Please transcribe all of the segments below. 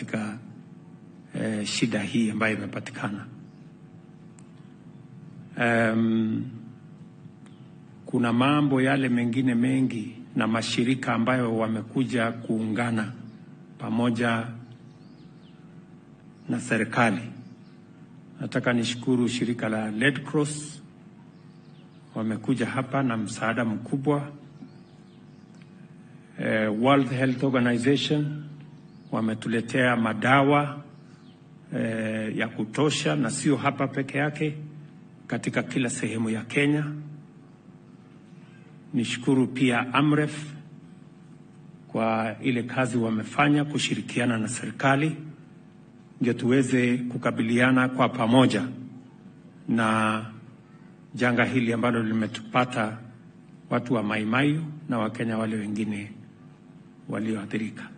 Katika shida hii ambayo imepatikana. Kuna mambo yale mengine mengi na mashirika ambayo wamekuja kuungana pamoja na serikali. Nataka nishukuru shirika la Red Cross, wamekuja hapa na msaada mkubwa. World Health Organization wametuletea madawa ya kutosha, na sio hapa peke yake, katika kila sehemu ya Kenya. Nishukuru pia Amref kwa ile kazi wamefanya kushirikiana na serikali ndio tuweze kukabiliana kwa pamoja na janga hili ambalo limetupata watu wa Mai Mahiu na Wakenya wale wengine walioathirika.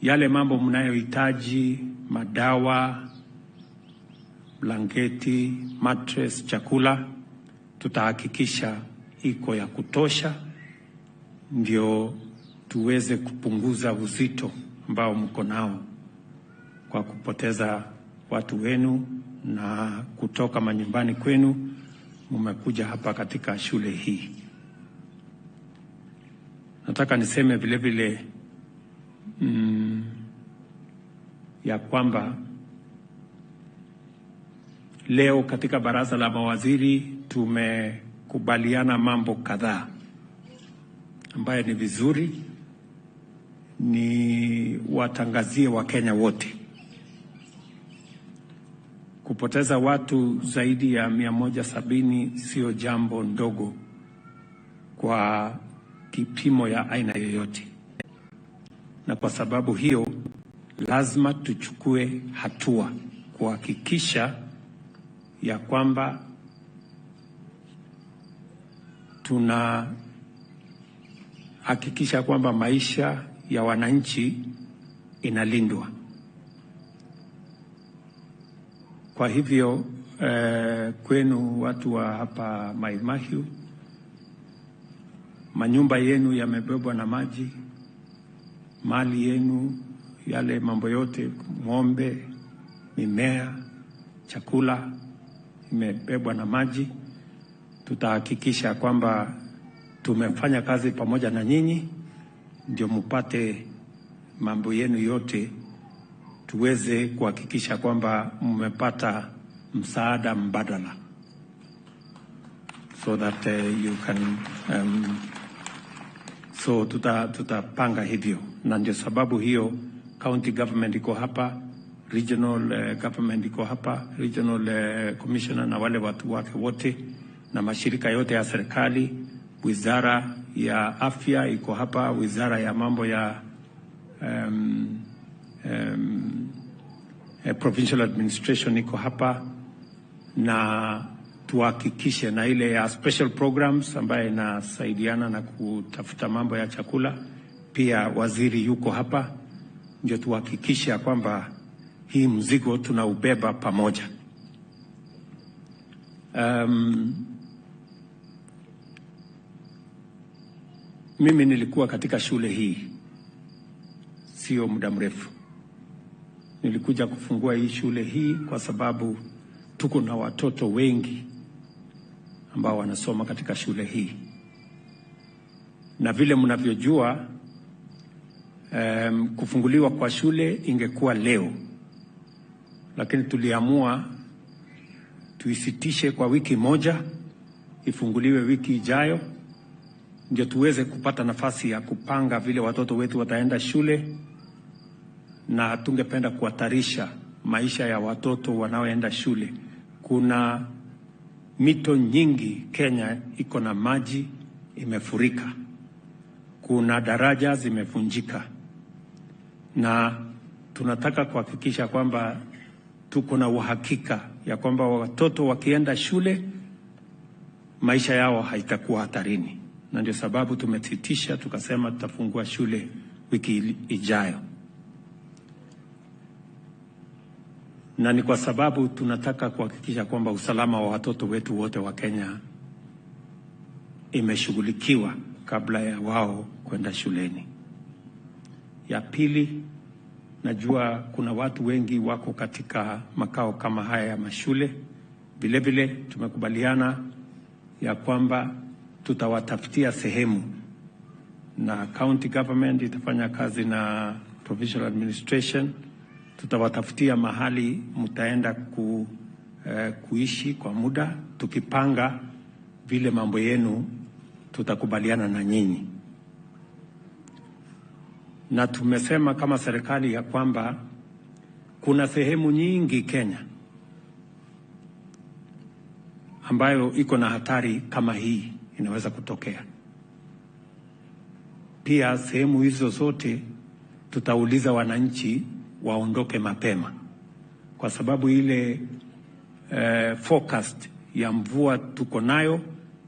Yale mambo mnayohitaji, madawa, blanketi, mattress, chakula, tutahakikisha iko ya kutosha ndio tuweze kupunguza uzito ambao mko nao kwa kupoteza watu wenu na kutoka manyumbani kwenu mmekuja hapa katika shule hii. Nataka niseme vile vile ya kwamba leo katika baraza la mawaziri tumekubaliana mambo kadhaa ambayo ni vizuri ni watangazie Wakenya wote. Kupoteza watu zaidi ya 170 sio jambo ndogo kwa kipimo ya aina yoyote. Na kwa sababu hiyo lazima tuchukue hatua kuhakikisha ya kwamba tunahakikisha kwamba maisha ya wananchi inalindwa. Kwa hivyo kwenu watu wa hapa Mai Mahiu, manyumba yenu yamebebwa na maji, mali yenu, yale mambo yote, ng'ombe, mimea, chakula imebebwa na maji. Tutahakikisha kwamba tumefanya kazi pamoja na nyinyi ndio mpate mambo yenu yote, tuweze kuhakikisha kwamba mmepata msaada mbadala so that you can so tutapanga hivyo, na ndio sababu hiyo county government iko hapa, regional government iko hapa, regional commissioner na wale watu wake wote na mashirika yote ya serikali, wizara ya afya iko hapa, wizara ya mambo ya provincial administration iko hapa, na tuhakikishe na ile ya special programs ambayo inasaidiana na kutafuta mambo ya chakula, pia waziri yuko hapa, ndio tuhakikishe kwamba hii mzigo tunaubeba pamoja. Mimi nilikuwa katika shule hii sio muda mrefu. Nilikuja kufungua hii shule hii kwa sababu tuko na watoto wengi ambao wanasoma katika shule hii. Na vile mnavyojua, kufunguliwa kwa shule ingekuwa leo, lakini tuliamua tuisitishe kwa wiki moja, ifunguliwe wiki ijayo, ndio tuweze kupata nafasi ya kupanga vile watoto wetu wataenda shule, na tungependa kuhatarisha maisha ya watoto wanaoenda shule. Kuna mito nyingi Kenya iko na maji imefurika, kuna daraja zimevunjika, na tunataka kuhakikisha kwamba tuko na uhakika ya kwamba watoto wakienda shule maisha yao haitakuwa hatarini. Na ndio sababu tumesitisha tukasema tutafungua shule wiki ijayo. Na ni kwa sababu tunataka kuhakikisha kwamba usalama wa watoto wetu wote wa Kenya imeshughulikiwa kabla ya wao kwenda shuleni. Ya pili, najua kuna watu wengi wako katika makao kama haya ya mashule. Vile vile tumekubaliana ya kwamba tutawatafutia sehemu, na county government itafanya kazi na provincial administration. Tutawatafutia mahali mtaenda kuishi kwa muda, tukipanga vile mambo yenu tutakubaliana na nyinyi. Na tumesema kama serikali ya kwamba kuna sehemu nyingi Kenya ambayo iko na hatari kama hii inaweza kutokea. Pia sehemu hizo zote tutauliza wananchi waondoke mapema, kwa sababu ile forecast ya mvua tuko nayo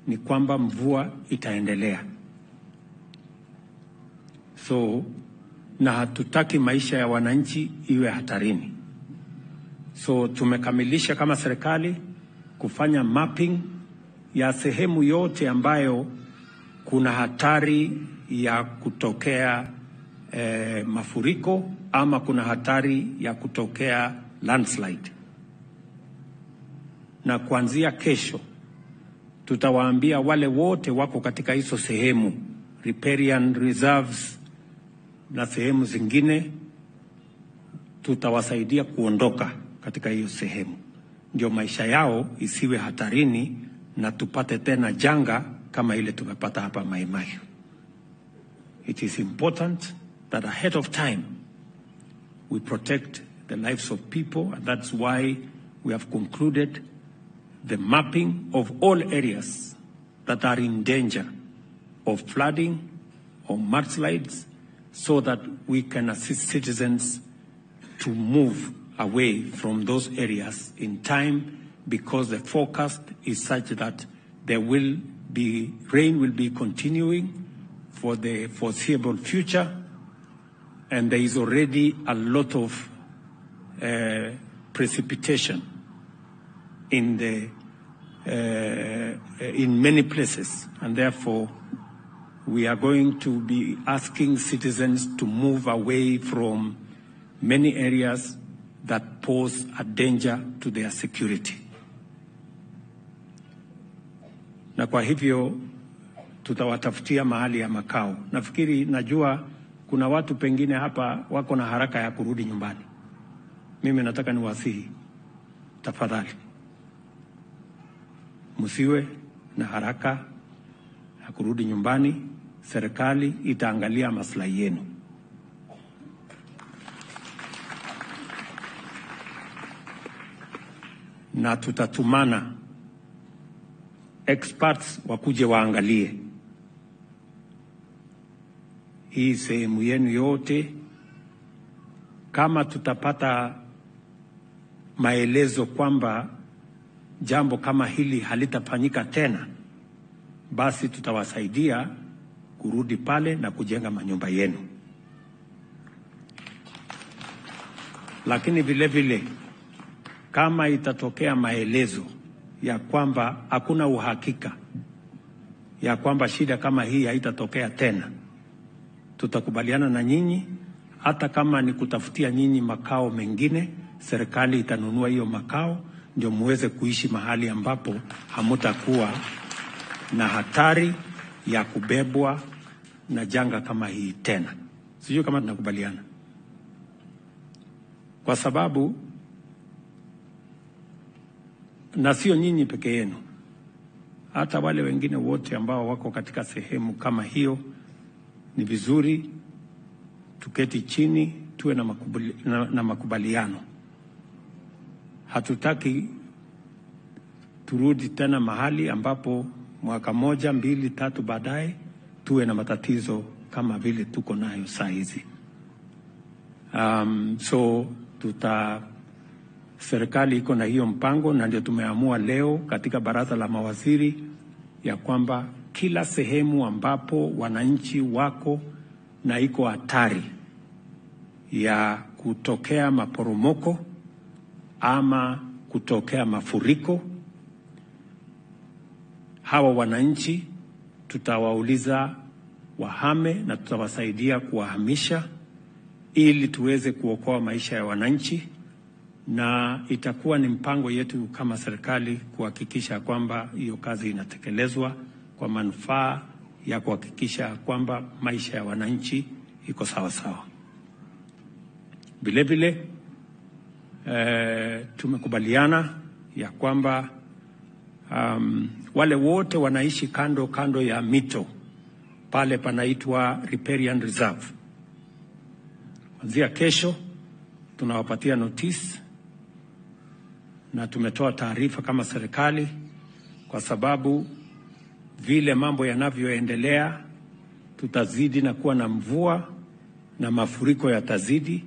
ni kwamba mvua itaendelea. So, na hatutaki maisha ya wananchi iwe hatarini. So tumekamilisha kama serikali kufanya mapping ya sehemu yote ambayo kuna hatari ya kutokea mafuriko ama kuna hatari ya kutokea landslide. Na kuanzia kesho tutawaambia wale wote wako katika hizo sehemu, riparian reserves na sehemu zingine, tutawasaidia kuondoka katika hiyo sehemu, ndio maisha yao isiwe hatarini na tupate tena janga kama ile tumepata hapa Mai Mahiu. It is important that ahead of time we protect the lives of people, and that's why we have concluded the mapping of all areas that are in danger of flooding or mudslides, so that we can assist citizens to move away from those areas in time, because the forecast is such that there will be rain will be continuing for the foreseeable future, and there is already a lot of precipitation in many places, and therefore we are going to be asking citizens to move away from many areas that pose a danger to their security. Na kwa hivyo tutawatafutia mahali ya makao. Nafikiri, najua kuna watu pengine hapa wako na haraka ya kurudi nyumbani. Mimi nataka niwasihi, tafadhali msiwe na haraka ya kurudi nyumbani. Serikali itaangalia maslahi yenu. Na tutatumana experts wakuje waangalie hii sehemu yenu yote. Kama tutapata maelezo kwamba jambo kama hili halitafanyika tena, basi tutawasaidia kurudi pale na kujenga manyumba yenu. Lakini vile vile kama itatokea maelezo ya kwamba hakuna uhakika ya kwamba shida kama hii haitatokea tena, tutakubaliana na nyinyi. Hata kama ni kutafutia nyinyi makao mengine, serikali itanunua hiyo makao ndio muweze kuishi mahali ambapo hamutakuwa na hatari ya kubebwa na janga kama hii tena. Sijui kama tunakubaliana. Kwa sababu, na sio nyinyi peke yenu, hata wale wengine wote ambao wako katika sehemu kama hiyo, ni vizuri tuketi chini tuwe na makubaliano. Hatutaki turudi tena mahali ambapo mwaka 1, 2, 3 baadaye tuwe na matatizo kama vile tuko nayo saa hizi. So serikali iko na hiyo mpango, na ndio tumeamua leo katika baraza la mawaziri ya kwamba kila sehemu ambapo wananchi wako na iko hatari ya kutokea maporomoko ama kutokea mafuriko, hawa wananchi tutawauliza wahame, na tutawasaidia kuwahamisha ili tuweze kuokoa maisha ya wananchi, na itakuwa ni mpango yetu kama serikali kuhakikisha kwamba hiyo kazi inatekelezwa kwa manufaa ya kuhakikisha kwamba maisha ya wananchi iko sawa sawa. Vile vile tumekubaliana ya kwamba wale wote wanaishi kando kando ya mito pale panaitwa Riparian Reserve, kuanzia kesho tunawapatia notice na tumetoa taarifa kama serikali, kwa sababu vile mambo yanavyoendelea tutazidi na kuwa na mvua na mafuriko yatazidi.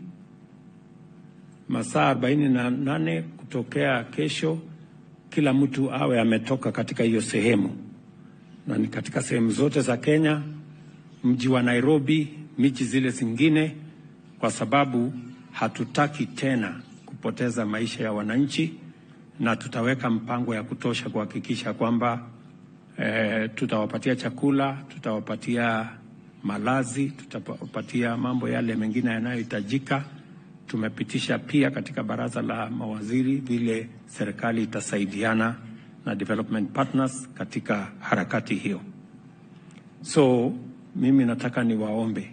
Masaa 48 kutokea kesho, kila mtu awe ametoka katika hiyo sehemu, na ni katika sehemu zote za Kenya, mji wa Nairobi, miji zile zingine, kwa sababu hatutaki tena kupoteza maisha ya wananchi, na tutaweka mpango ya kutosha kuhakikisha kwamba tutawapatia chakula, tutawapatia malazi, tutawapatia mambo yale mengine yanayohitajika. Tumepitisha pia katika baraza la mawaziri vile serikali itasaidiana na development partners katika harakati hiyo. So mimi nataka niwaombe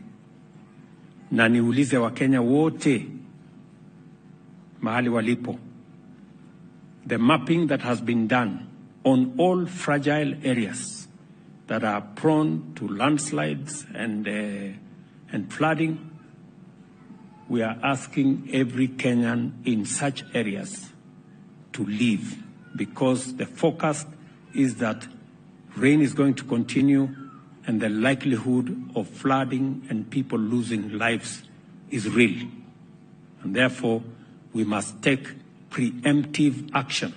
na niulize Wakenya wote mahali walipo, the mapping that has been done on all fragile areas that are prone to landslides and flooding, we are asking every Kenyan in such areas to leave, because the forecast is that rain is going to continue and the likelihood of flooding and people losing lives is real. And therefore, we must take preemptive action.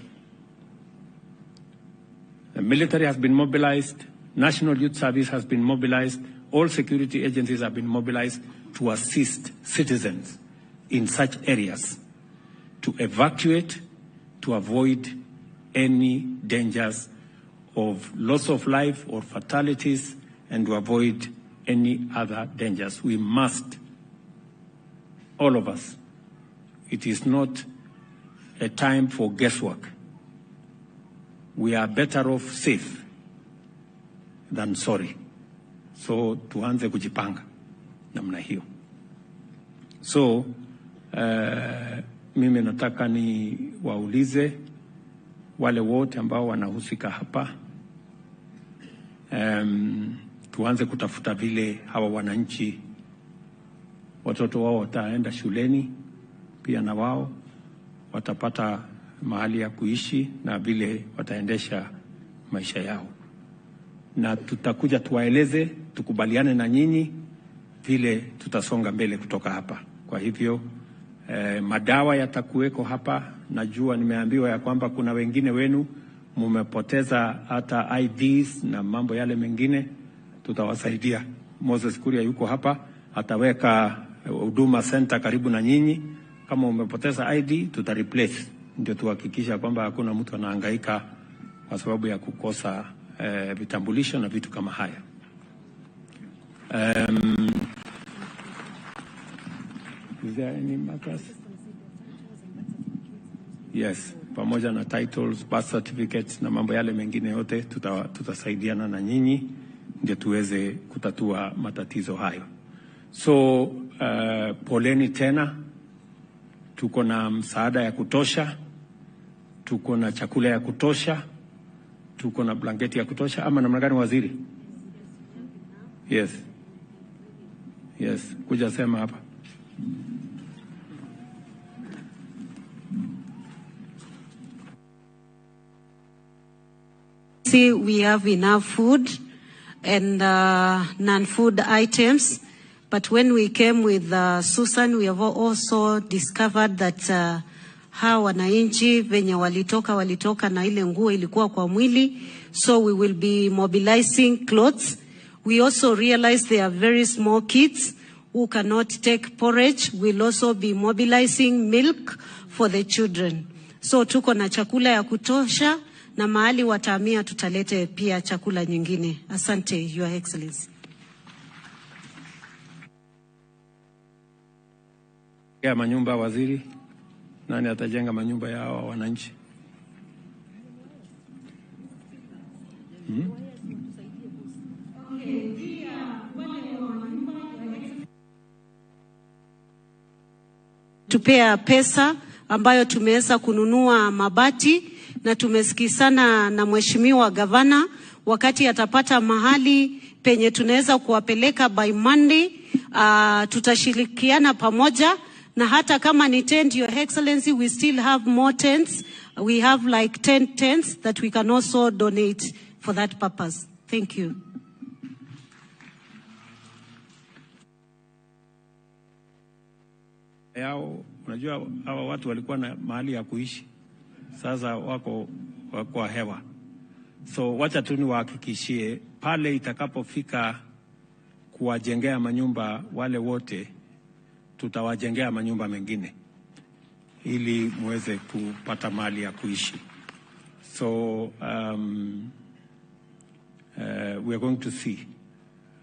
The military has been mobilized, National Youth Service has been mobilized, all security agencies have been mobilized to assist citizens in such areas to evacuate, to avoid any dangers of loss of life or fatalities, and to avoid any other dangers. We must, all of us, it is not a time for guesswork. We are better off safe than sorry. So tuanze kujipanga namna hiyo. So mimi nataka ni waulize wale wote ambao wanahusika hapa, tuanze kutafuta vile hawa wananchi watoto wao wataenda shuleni, pia na wao watapata mahali ya kuishi na vile wataendesha maisha yao. Na tutakuja tuwaeleze, tukubaliane na nyinyi vile tutasonga mbele kutoka hapa. Kwa hivyo madawa yatakuweko hapa. Najua nimeambiwa ya kwamba kuna wengine wenu mumepoteza hata IDs na mambo yale mengine, tutawasaidia. Moses Kuria yuko hapa, ataweka Huduma Center karibu na nyinyi. Kama umepoteza ID tuta replace, ndio tuhakikisha kwamba hakuna mtu anahangaika kwa sababu ya kukosa vitambulisho na vitu kama haya. Is there any matters? Yes, pamoja na titles, birth certificates na mambo yale mengine yote tutasaidiana na nyinyi ndio tuweze kutatua matatizo hayo. So poleni tena, tuko na msaada ya kutosha, tuko na chakula ya kutosha, tuko na blanketi ya kutosha, ama namna gani waziri? Yes. Yes, kuja sema hapa. See, we have enough food and non-food items, but when we came with Susan, we have also discovered that hawa wananchi venye walitoka na ile nguo ilikuwa kwa mwili, so we will be mobilizing clothes. We also realize they are very small kids who cannot take porridge. We'll also be mobilizing milk for the children. So tuko na chakula ya kutosha, na mahali watahamia tutalete pia chakula nyingine. Asante, Your Excellency. Manyumba, waziri, nani atajenga manyumba ya hawa wananchi? Tupea pesa ambayo tumeweza kununua mabati na tumesikizana na mheshimiwa gavana, wakati atapata mahali penye tunaweza kuwapeleka by Monday. Tutashirikiana pamoja na hata kama ni tent, Your Excellency, we still have more tents. We have like 10 tents that we can also donate for that purpose. Thank you. Yao, unajua hawa watu walikuwa na mahali ya kuishi, sasa wako kwa hewa. So wacha tu niwahakikishie pale itakapofika kuwajengea manyumba wale wote, tutawajengea manyumba mengine ili muweze kupata mahali ya kuishi. So we are going to see,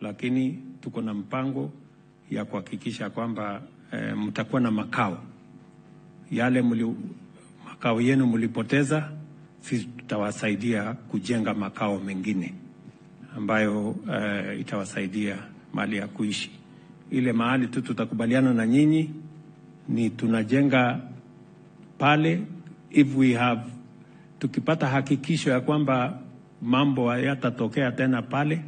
lakini tuko na mpango ya kuhakikisha kwamba mtakuwa na makao yale makao yenu mlipoteza, sisi tutawasaidia kujenga makao mengine ambayo itawasaidia mahali ya kuishi. Ile mahali tu tutakubaliana na nyinyi ni tunajenga pale, if we have, tukipata hakikisho ya kwamba mambo hayatatokea tena pale,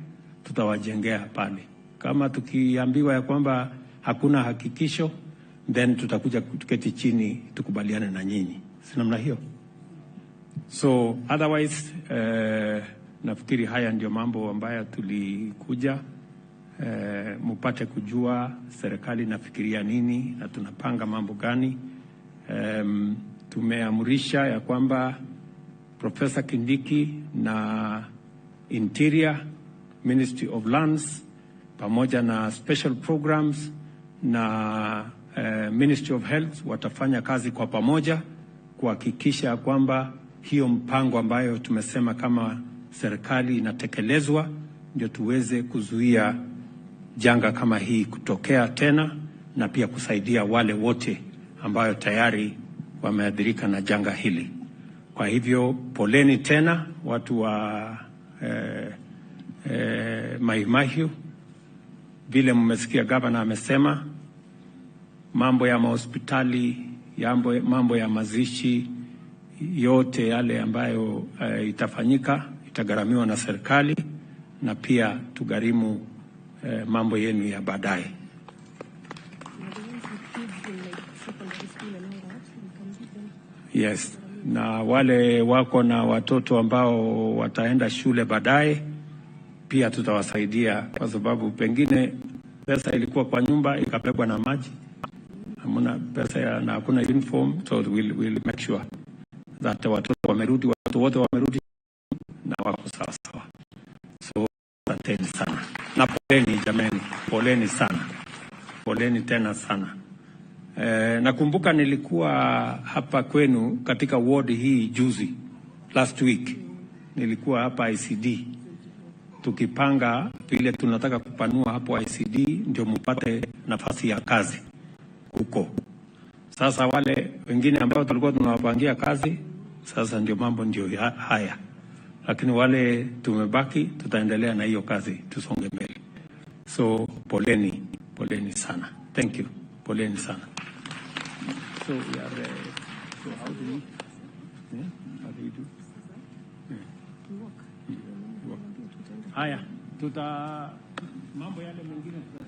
tutawajengea pale. Kama tukiambiwa ya kwamba hakuna hakikisho, then tutakuja tuketi chini tukubaliane na nyinyi, si namna hiyo? So otherwise nafikiri haya ndio mambo ambayo tulikuja mupate kujua serikali inafikiria nini na tunapanga mambo gani. Tumeamrisha ya kwamba Professor Kindiki na Interior, Ministry of Lands pamoja na special programs na Ministry of Health watafanya kazi kwa pamoja kuhakikisha kwamba hiyo mpango ambayo tumesema kama serikali inatekelezwa, ndio tuweze kuzuia janga kama hii kutokea tena, na pia kusaidia wale wote ambayo tayari wameathirika na janga hili. Kwa hivyo poleni tena watu wa Mai Mahiu. Vile mmesikia gavana amesema, mambo ya mahospitali, mambo ya mazishi, yote yale ambayo itafanyika itagharamiwa na serikali, na pia tugharimu mambo yenu ya baadaye. Yes, na wale wako na watoto ambao wataenda shule baadaye pia tutawasaidia, kwa sababu pengine pesa ilikuwa kwa nyumba ikabebwa na maji, hamuna pesa na hakuna uniform, so we'll make sure that watoto wamerudi, watoto wote wamerudi na wako sawa sawa. So asanteni sana na poleni jameni, poleni sana, poleni tena sana. Nakumbuka nilikuwa hapa kwenu katika ward hii juzi, last week nilikuwa hapa ICD tukipanga vile tunataka kupanua hapo ICD ndio mpate nafasi ya kazi huko. Sasa wale wengine ambao tulikuwa tunawapangia kazi, sasa ndio mambo ndio haya. Lakini wale tumebaki tutaendelea na hiyo kazi, tusonge mbele. So poleni, poleni sana. Thank you. Poleni sana. So we are so how do we how do we do? Walk. Haya, tuta mambo yale mengine tuta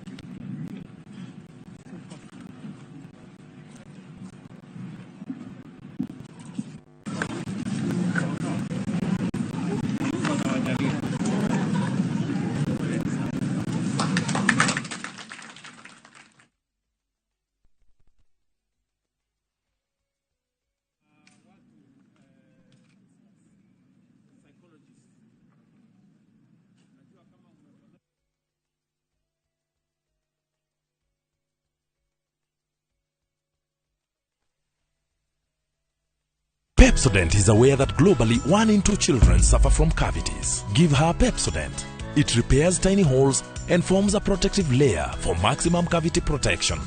Pepsodent is aware that globally 1 in 2 children suffer from cavities. Give her Pepsodent. It repairs tiny holes and forms a protective layer for maximum cavity protection.